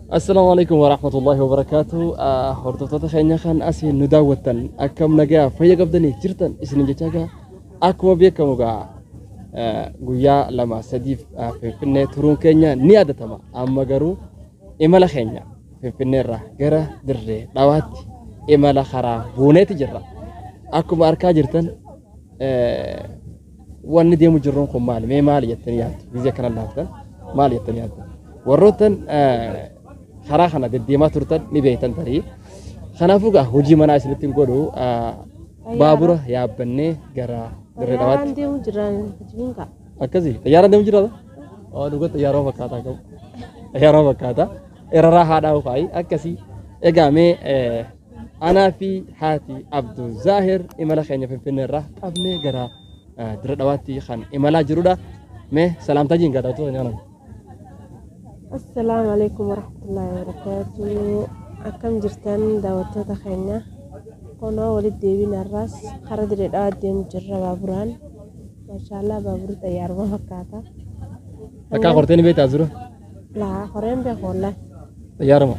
Assalaamu alaikum warahmatullahi wabarakaatu. Hordoftoota keenya kan asiin nu daawwattan, akkam nagaa fayya qabdanii jirtan isin jechaa, gaa akkuma beekamu gaa guyyaa 2 3f Finfinnee turuun keenya ni yaadatama. Amma garuu imala keenya Finfinneerraa gara Dirree Dhawaatti imala karaa buuneeti jirra. Akkuma arkaa jirtan, wanni deemu jirruun kun maali? Mee maali jettanii yaaddu? Gizee akkana laaftan maali jettanii yaaddu? Warroottan karaa kana deddeemaa turtan ni beektan tarii. Kanaafuu gaa hojii manaa isinitti hin godhu, baabura yaabbannee gara Dirree Dhawaatti. Xayyaaraan deemu jiraan jibiin ka'a. Akkasii xayyaaraan deemu jiraata? Oo, dhuga xayyaaroo fakkaataa qabu. Xayyaaroo fakkaata. Eraraa haadhaa kaayi akkasii. Egaa mee anaa fi haati Abdul Zaahir imala keenya Finfinnee irraa qabnee gara Dirree Dhawaatti kan imalaa jirudha. Mee salaamtaa jiin gaadhaa nyaanam. Assalaamu alaikum warahmatullahi wabarakaatu. Akkam jirtan, daawwattoota keenya? Kunoo walitti deebiin har'aas karaa Dirree Dhawaa deemu jirra baaburaan. Maashaallah, baaburri xayyaaruma fakkaata. Takkaa kortee ni beektaa dura? Laa, koreen beeku wallahi. Xayyaarama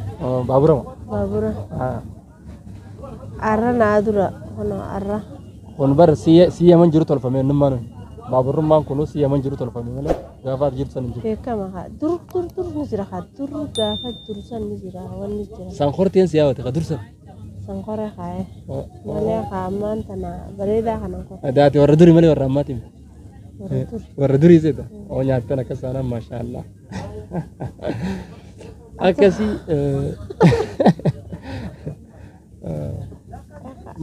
baaburama. Baabura. Arra naa dura, kunoo arra. Kun bar si yaman jiru tolfame innummaan baaburrummaan kunuu si yaman jiru tolfame malee gaafa ati jirtu san hin jiru. Beekama haa, dur dur dur ni jira haa, dur gaafa dur san ni jira, wanni jira. San korteen si yaawate ka dursan. San koree kaa'ee malee haa, ammaan tana bareedaa kanan kore. Adaati warra durii malee warra ammaati miti. Warra dur. Warra durii seeta. Oo, nyaattan akkas taanaan, maashaallah. Akkasii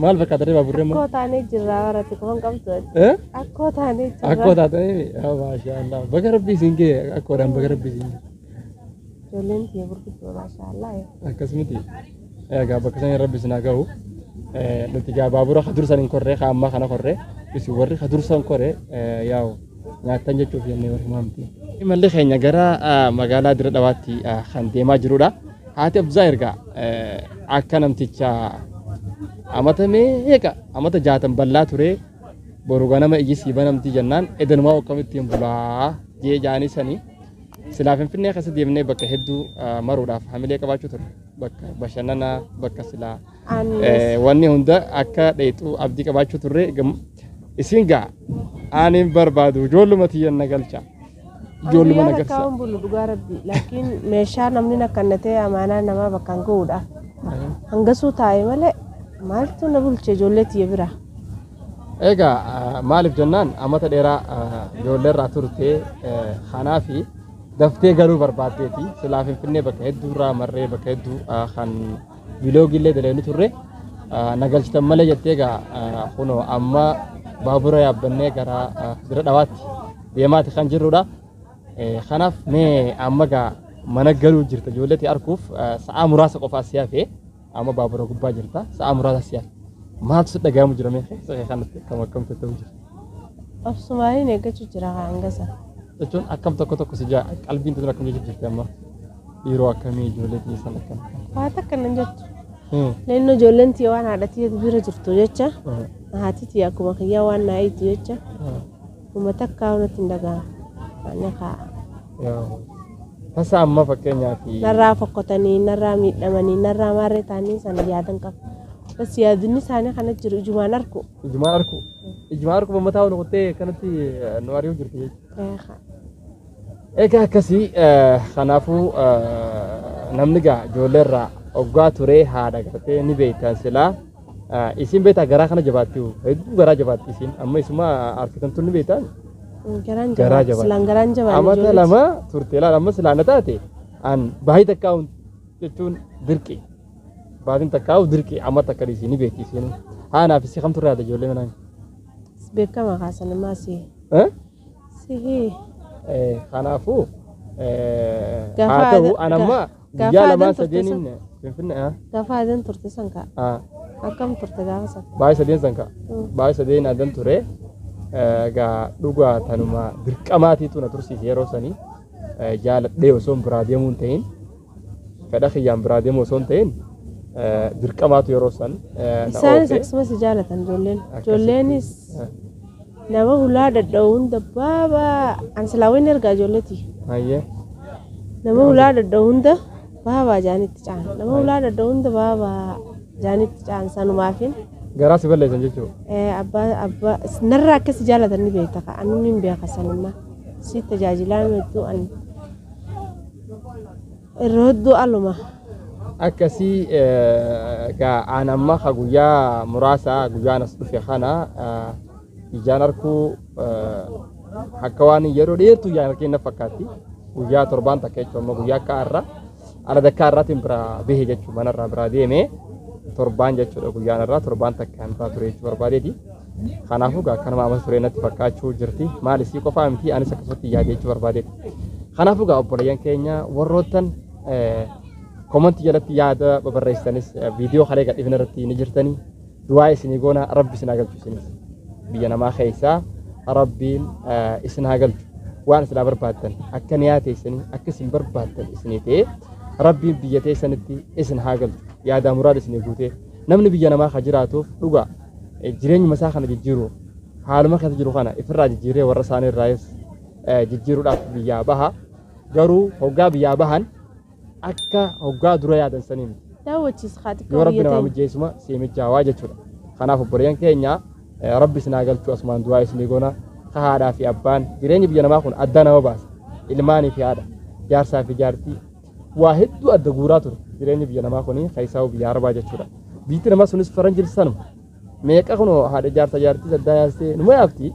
maal fakkaata ree baaburri amma? Akkoo taanee jirra, warra xiqqoon qabdu. Eh? Akkoo taanee jirra. Akkoo taatanii, maashaallah. Baga rabbii isin ga'e, akkoodhaan baga rabbii isin ga'e. Ijoolleen tiyya gurguddoo, maashaallah. Akkas miti. Egaa bakka sanii rabbi isin haa ga'u. Nuti gaa baabura ka dursan hin korree, ka ammaa kana korree, isin warri ka dursan koree yaa'u nyaattan jechuuf jennee warri maamti. Imalli keenya gara magaalaa Dirra Dhawaatti kan deemaa jirudha. Haati Abzaa ergaa akka namticha amata meeqa, amata 60 bal'aa ture, boru ganama iji sii banamti jennaan edanumaa akkamittiin bulaa jee jaanii sanii silaa Finfinnee keessa deemnee bakka hedduu maruudhaaf hamilee qabaachuu ture. Bakka bashannanaa, bakka silaa wanni hunda akka dheexuu abdii qabaachuu turre. Isin gaa ani hin barbaadu, ijoolluma tiyyan na galcha. Ijoolluma na Guyyaa galcha. takka hin bulu dhugaa rabbi. Laakiin meeshaa namni nakkannatee amaanaa namaa bakkaan ga'uudha. Hangasuu taa'e malee maaltu na bulche ijoollee tiyya bira? Egaa maaliif jennaan, amata dheeraa ijoollee irraa turte, kanaafi daftee galuu barbaaddeeti. Silaa Finfinnee bakka hedduu irraa marree, bakka hedduu kan vlog illee daleenu turre, na galchitan malee jettee. Egaa kunoo amma baabura yaabbannee gara Dirra Dhawaatti deemaati kan jirrudha. Kanaaf mee amma gaa mana galuu jirta, ijoolleetti arguuf sa'aa muraasa qofaa si hafee, amma baabura gubbaa jirta, sa'aa muraasa si hafe. Maaltu si dhaga'amu jira mee keessa kee kanatti, akkam akkamtu ta'u jira? Obsumaaniin eeggachuu jira hangasa. Jechuun akkam tokko tokko si jaa qalbiin tun akkam jechuu jirti amma? Yeroo akkamii ijoollee dhiyeessan akkam? Waa takka nan jettu. Leennoo ijoolleen tiyya waan haadha tiyya bira jirtu jecha, haati tiyya akkuma kiyyaa waan naa eegdu jecha, uma takkaa natti hin dhaga'amu. Ani kaa Tasa amma fakkeenyaaf narraa fokkotanii, narraa miidhamanii, narraa maarree ta'anii sana yaadan qaba. Bas, yaadni isaanii kana jiru ijumaan arku. Ijumaan arku. Ijumaan arku mataa ol kuttee akkanatti nu ari'uu jirti jechuudha. Egaa akkasii, kanaafuu namni gaa ijoollee irraa oggaa turee haadha gartee ni beektan, silaa isin beektaa, garaa kana jabaatti, hedduu garaa jabaatti isin amma isuma arkitantu ni beektan. Garaan Garaa jabaatti. jabaatti. Silaan garaan jabaanne Amata ijoolleetti. 2 turte ilaal, amma silaa na taate an baay'ee takkaa'u jechuun dirqi. Baatiin takkaa'u dirqi, amma takka dhiisii ni beekti isiin. Haanaaf isii kamtu irraa yaada ijoollee manaa? Beekama kaasan immaa si. Eh? Sihii. Kanaafuu Gaafa haa ta'u, an amma gaafa guyyaa aadan lamaan turte sadeeniin Finfinnee ah, Gaafa aadan turte san kaa. Ah, Akkam turte gaafa san? Baay'ee sadeen san ka'a. Baay'ee sadeen aadan ture. Egaa dhugaa tanuma dirqamaatiitu na tursiise yeroo sanii, jaaladhee osoo hin biraa deemuu hin ta'in, fedha kiyyaan biraa deemuu osoo hin ta'in, dirqamaatu yeroo san na Isaanis oofe. akkasumas jaalatan ijoolleen. Akkasitti. Ijoolleenis nama hulaa dhadha'u hunda baabaa an silaa wayni ergaa ijoolleeti. Hayyee. Nama hulaa dhadha'u hunda Baabaa jaanitti caan. Nama ulaa dadda hunda baabaa jaanitti caan sanumaafin. Garaa si balleessan jechuudha. Abbaa abbaa narraa akkas jaalatan ni beekta ka anuu ni beeka sanummaa. Si tajaajilaa hedduu an irra hedduu aluma. Akkasii gaa aan amma ka guyyaa muraasa guyyaan as dhufe kana ijaan arkuu akka waan yeroo dheertuu ijaan arkee na fakkaatti. Guyyaa torbaan takka jechuudha amma guyyaa akka har'a ala dakkaa har'aatiin biraa bahe jechuudha manarraa biraa deemee torbaan jechuudha guyyaan irraa torbaan takkaan biraa ture jechuu barbaadeeti. Kanaafuu gaa akkanuma ammas ture natti fakkaachuu jirti. Maal isii qofaa miti anis akkasumatti yaade jechuu barbaadeeti. Kanaafuu gaa obboleeyyan keenya warroottan komantii jalatti yaada babarreessitanis viidiyoo kalee gadhiifne irratti ni jirtanii du'aa isinii goona rabbi isin haa galchu isinis biyya namaa keessaa rabbiin isin haa galchu waan isin barbaaddan akka niyaa teessanii akka isin barbaaddan isinii ta'ee rabbiin biyya teessanitti isin haa galchu yaadaa muraada isinii guutee namni biyya namaa ka jiraatuuf dhugaa jireenyuma isaa kana jijjiiruuf haaluma keessa jiru kana ifirraa jijjiiree warra isaanii irraayis jijjiiruudhaaf biyyaa baha garuu hoggaa biyyaa bahan akka hoggaa dura yaadan sanii miti. Daawwachiis haa xiqqoo Yoo rabbi biyya namaa ta'e. Mijjeessuma si mijaawaa jechuudha. Kanaaf obboleeyyan keenya rabbi isin haa galchu asumaan du'aa isinii goona. Ka haadhaa fi abbaan jireenyi biyya namaa kun adda nama baasa. Ilmaanii fi haadha, jaarsaa fi jaartii waa hedduu adda guuraa ture jireenyi biyya namaa kun keessaa biyya arabaa jechuudha. Biyyi namaa sunis faranjii sanuma. Meeqa kunoo haadha jaarsa jaartii addaa yaastee numa yaafti.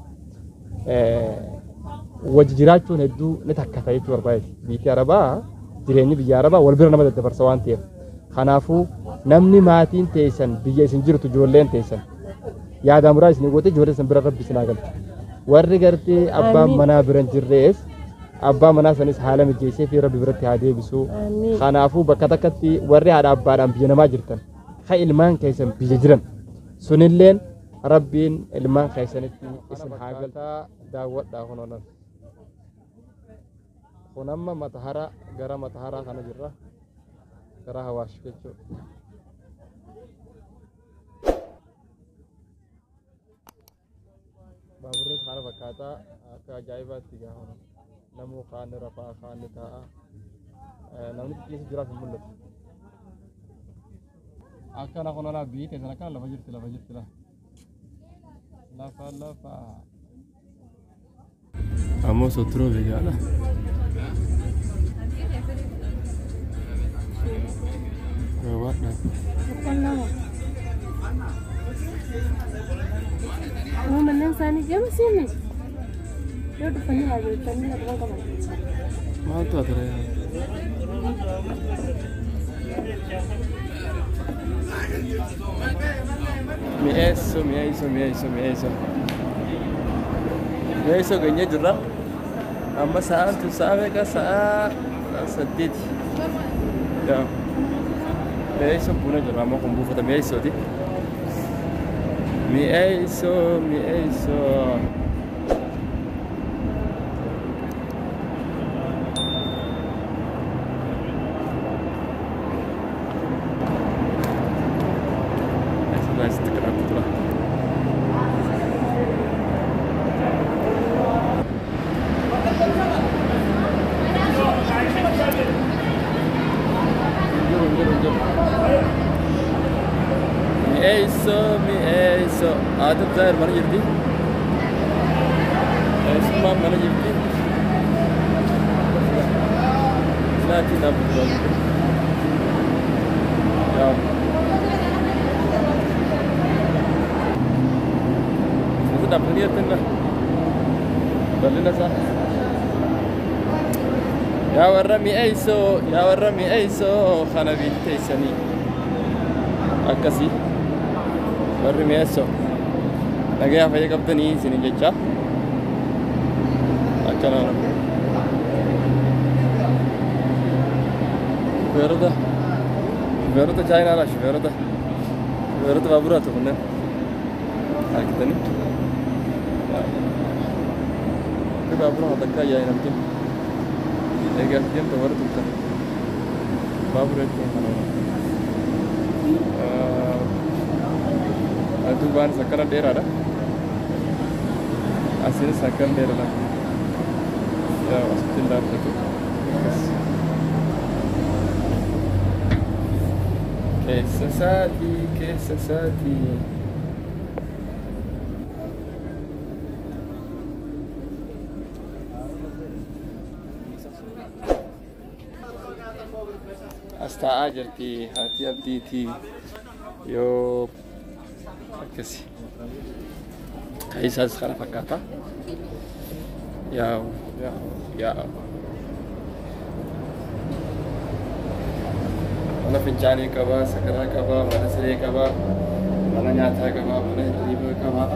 Wajji jiraachuun hedduu ni takkata jechuu barbaade. Biyyi arabaa jireenyi biyya arabaa wal bira nama daddabarsa waan ta'eef. Kanaafuu namni maatiin teessan biyya isin jirtu ijoolleen teessan yaada muraa isin goote ijoollee isin bira rabbi isin haa galchu. Warri gartee abbaan Amiin. Manaa bira hin jirrees abbaa manaa sanis haala mijeessee fi rabbi biratti haa deebisu. Amiin. Kanaafuu bakka takkatti warri haadha abbaadhaan biyya namaa jirtan ka ilmaan keessan biyya jiran sunilleen rabbiin ilmaan keessanitti isin haa galchu. Daawwadhaa kun oolan. Kun amma matahara gara mataharaa kana jirra. Gara Hawaash jechuudha. Baaburris kana fakkaataa akka ajaa'ibaatti gaafa namuu kaan ni rafaa kaan ni taa'a. Namni xixiqqeessu jiraaf hin mul'atu. Akkana kun olaa biyyi teessan akkana lafa jirti lafa jirti lafa. Lafa lafa. Ammoo sotturoo beekaadha. Gabaadha. Manneen isaanii gama siime yoo dhufanii haa beektanii argaa qaban. Maaltu haa ture? Mi'eessoo mi'eessoo mi'eessoo mi'eessoo. Mi'eessoo geenyee jirra. Amma sa'aan tun sa'a meeqa sa'a 8. Yaa. Mi'eessoo buna jirra amma kun buufata mi'eessooti. Mi'eessoo mi'eessoo. Asirraa asitti kadhatu tura. Jiru jiru jiru. Mi'eessoo mi'eessoo. Haati Zaahir mana jirti. Eessummaan mana jirti. Silaatiin dhaabbatu baay'ee. Yaa. Sitti dhaabbatanii jirtin la. Bal'ina isaa. Yaa warra mi'eessoo yaa warra mi'eessoo kana biyyi teessanii. Akkasii. Warri mi'eessoo. Nagayaa fayya qabdanii isinin jecha. Akkana. Shufeerota. Shufeerota Chaayinaadha shufeerota. Shufeerota baaburaatu kunneen. Argitanii? Baabura takka yaa'in argin. Egaa deemta warra turtan. Baabura jechuun kana. Duubaanis akkana dheeraadha. Asiinis akkana dheeraadha. Yaa asitti hin dhaabbatu. Akkas. Keessa isaatii, keessa isaatii. As taa'aa jirti haati abdiitii yoo akkasi. Keessaas kana fakkaata. Yaa'u, yaa'u, yaa'u. Mana fincaanii qabaa, sakaraa qabaa, mana siree qabaa, mana nyaataa qabaa, mana hirribaa qabaa.